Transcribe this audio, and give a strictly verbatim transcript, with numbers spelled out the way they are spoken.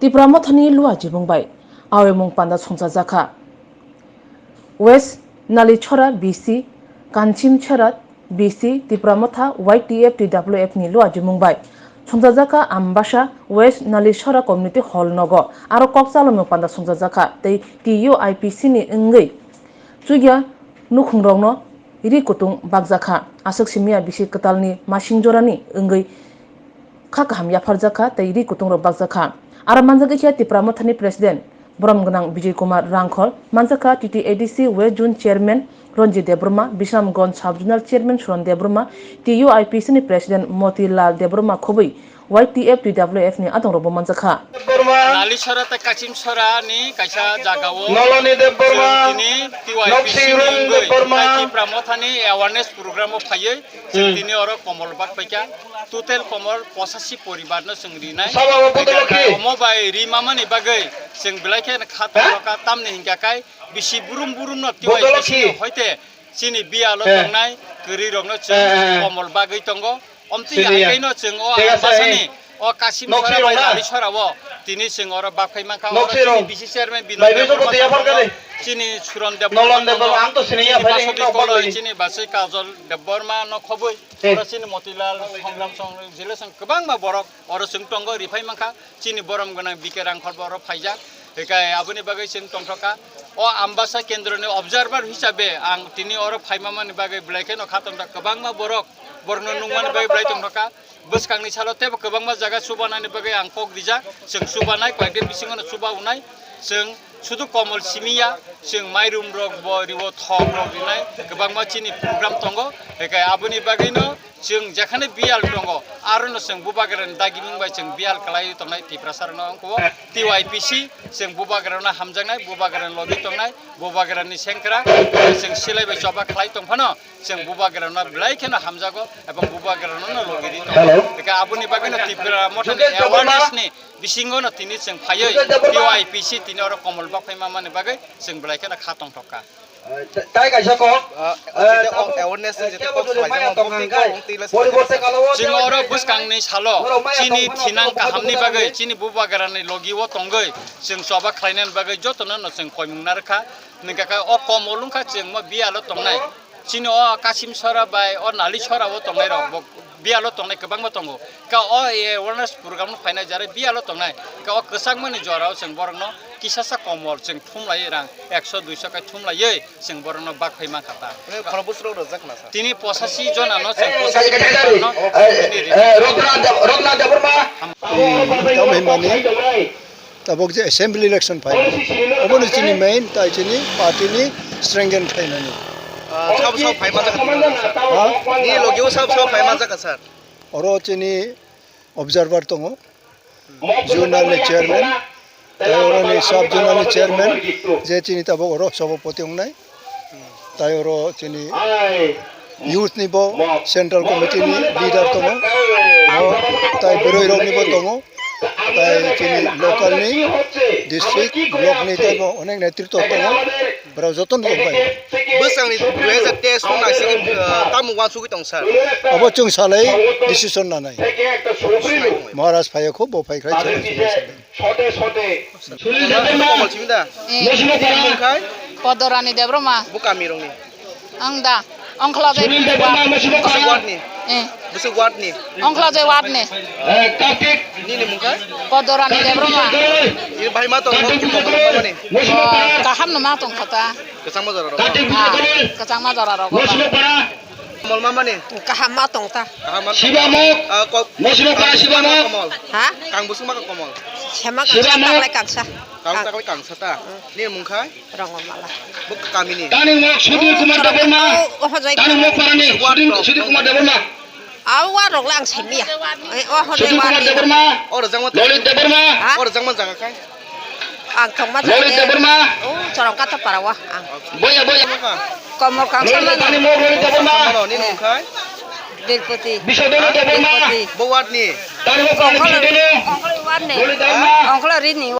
Tipra Mothani Lua Jibung bai Aoimung Panda Songchajakha. West Nalichora B C, Kanchimchera B C, Tipra Motha Y T F T W F ni Lua Jibung bai Songchajakha Ambasa West Nalichora Community Hall nogo. Aro kok chalomung panda songchajakha tei T U I P C ni wngwi chukya nukhungrokno ri kutung bakjakha. Aswk simiya bisi kwtalni masing jorani wngwi kha kaham yapharjakha tei ri kutungrok bakjakha. Aro manjak khe Tipra Mothani President borom gwnang Bijay Kumar Rangkhol, manjakha T T A D C West Zone Chairman Ranjit Debbarma, Bisramganj Sub Zonal Chairman Suran Debbarma, T U I P C ni President Motilal Debbarma khobwi Y T F T W F ni adongrokbo manjakha. Nalisora tei Kachimsora ni kaisa jagao Nalani Debbarma, chwng tini T Y P C ni Noksirung wngwi Debbarma, tei Tipra Mothani awareness program o phaiwi chwng Hmm. tini oro komol bak paikha. Total komol pochashi poribar no chwng rinai. Sabo bo Tei Budolokhi. Omo bai ri mamani bagwi chwng belai khe kha Ha? tongkha, tamni hinkha kai bisi burum burum no T Y P C Budolokhi. ni hoite chini biyalo Eh. tongnai kwrwi rokno chwng Eh, eh, eh. komol bagwi tongo. Omtwi Sini ya. hai kaino chwng o Thik ase, Ambasani eh. o Kasim Noksirung Sora bai na? Nali Sora o tini chwng oro bak phai mankha. Oro Noksirung. Chini B C chairman Binoy Bai bai Debbarma joko tiya tongo. Phar kare. Chini Suran Debbarma Nolan tongo. Debbarma, ang to sini ya, Chini bhai, Basudhi ang to Koloi, bhai. Chini Basai Kajol Debbarma no khobwi. Eh. Oro chini Motilal Songram Song, Jile Song kwbangma borok oro chwng tongo, riphai mankha. Chini borom gwnang B K Rangkhol bo oro phaijak. Hikai aboni bagwi chwng tongthokha. O Ambasa kendroni observer hisabe ang tini oro phaimamani bagwi belai kheno kha tongthok. Kwbangma borok, borokno nungmani bagwi belai tongthokha. Bwskangni salo teibo kwbangma jaga chubanani bagwi ang kok rijak. Chwng chubanai, koyekdin bisingono chuba unai. Chwng sudu komol simi ya, chwng mairum rok bo riwo, thok rok rinai kwbangma chini program tongo. Hikai aboni bagwino chwng jekhane biyal tongo, arono chwng bubagrani dagimung bai chwng biyal kwlaiwi tongnai Tiprasa rokno wngkho T Y P C, chwng bubagrano hamjaknai, bubagrani logi tongnai, bubagrani sengkrak, chwng silai bai choba khlai tongphano, chwng bubagrano belai kheno hamjago, ebong bubagrano logi ri tongo. Hello. Hikai aboni bagwino Tipra Mothani Jugen Debbarma. Awareness ni bisingo no tini chwng phaiwi Jugen Debbarma. T Y P C tini oro komol bak phai mamani bagwi chwng belai kheno kha tongthokha. Eh, tai kaisa kok. Ah, Eh, jete abo, awareness eh, jete kebo kok jodi maya khlaijak tong mung hang tong kai. Tong tila Poriborte sila. Kalo o Chwng oro bwskangni salo chini thinang kahamni bagwi chini bubagrani logi o tongwi chwng choba khlainani bagwi jotono no chwng koimung narwkha. Ningkha khe o komol wngkha chwng mo biyalo tongnai. Chini o Kasim Sora bai o Nali Sora o tongnai rok bo biyalo tongnai kwbangma tongo. Ka o awareness program no phainai jare biyalo tongnai. Ka o kwchangmani jorao chwng borokno kisasa komol chwng thumlaiwi rang ekso duiso kai thumlaiwi chwng borokno bak phai mankha ta. Tini khorokbwswk rok rwjak na sa? Tini pochashi jona no chwng pochashi jona no tini ri- Eh, Rotna Deb-, Rotna Debbarma. Tamo himani Tabuk je assembly election phainai. Obono chini main tai chini party ni strengthen khlainani. Ah, sabo sabo phai manjak kha tini, sir. Ha? Ni logi o sabo sabo phai manjak kha, sir. Oro chini observer tongo. Zonal ni chairman. Tai oro ni sub zonal ni chairman. Je chini tabuk oro sabapati wngnai. Tai oro chini youth ni bo central committee ni leader tongo. Bo tai bwrwi rok ni bo tongo. Tai chini local ni, district, block ni tei bo onek netritwo tongo. Borok joto no tong pai. Bwswk ni dui hajar teis no naisingwi, uh, tamo uansugwi tong sir? Abo chwng salai decision nanai. Maharaj phaiya kho, bo phai khlai chwng salai. Sunil Debbarma. Komol simi da? Eh. Mosimo Para. Mung khai? Podorani Debbarma. Bo kami rong ni? Ang da. Ongkhlajai Sunil Debbarma, Mosimo Para. Bwswk ward ni? Eh. Bwswk ward ni? Ongkhlajai ward ni. Eh, Kartik. Nini mung khai? Podorani Debbarma. Ini bahai ma tong, Kartik Bujokol. Mosimo Para. Kaham no ma tong khata. Kwchangma jora rok. Kartik Bujokol. Ah, kwchangma jora rok. Mosimo Para. Komol ma mani? Kaham ma tong ta. Kaham ma tong. Siba Mok. Ah, ko-, Mosimo Para Siba Mok. Komol. Ha? Kang busung ma komol. Sema Siba kangsa Mok. Taklai kangsa. Kang taklai kangsa ta. Hmm. Ni mung khai? Rongomala. Bo kami ni? Tani Mok Sudhir Kumar Debbarma. Oh, oh, hojai. Tani Mok Parani Sudhir, Sudhir Kumar Debbarma. Aw, wa rok lang semiya. Eh, oh, hojai Sudhir wa Kumar ni. Debbarma. Oh, rojang ma. Lolit Debbarma. Ha? Oh, rojang ma jang khai. Ang thongma Lolit jang. Debbarma. Oh, chorong kata para wa. Ang. Boya, boya. Komol kangsa Lolit mano. Tani Mok Lolit Debbarma. Mano, ni mung khai? Birpoti. Bisodolo Debbarma. Birpoti. Bo ward ni. Tani Mok Parani Ongkol, Bisodolo. Ongkol ward ni. Lolit Debbarma. Ongkol rini.